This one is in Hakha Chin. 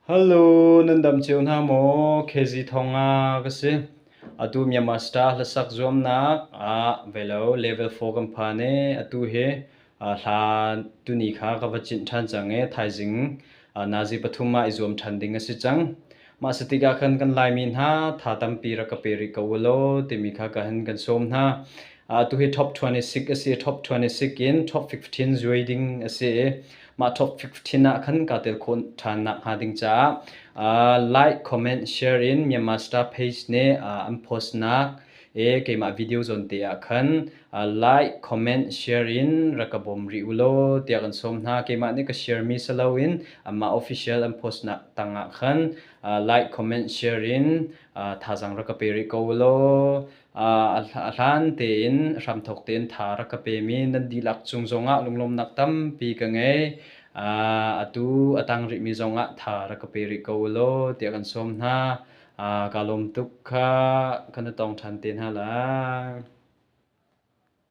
Hello, nan dam cio hna maw? KZ Thonga ka si. Atu Myanmar Star hlasak zuamnak ah velo level 4 kan phan i atu hi hla tuni kha ka va cinh ṭhan cang i thaizing nazi pathum ah i zuam ṭhan ding a si cang. Mah si tikah khan kan Laimi hna tha tampi rak ka pe rih ko u law timi kha ka hin kan sawm hna. Atu hi top 26 a si. Top 26 in top 15 zuai ding a si i mah top 15 ah khan kaa tel khawh ṭhan nakhnga ding caah like, comment, share in Myanmar Star page nih an post nak i keimah video zawn te ah khan like, comment, share in rak ka bawm rih u law tiah kan sawm hna. Keimah nih ka share mi si loin anmah official an post nak tang ah khan like, comment, share in thazaang rak ka pe rih ko u law. A hlan tein hramthawk tein tha rak ka pemi nan dihlak cung zongah lunglawmnak tampi ka ngei. Atu a tang rihmi zongah tha rak ka pe rih ko u law tiah kan sawm hna. Kaa lawm tuk kha kan i tong ṭhan te hna lai.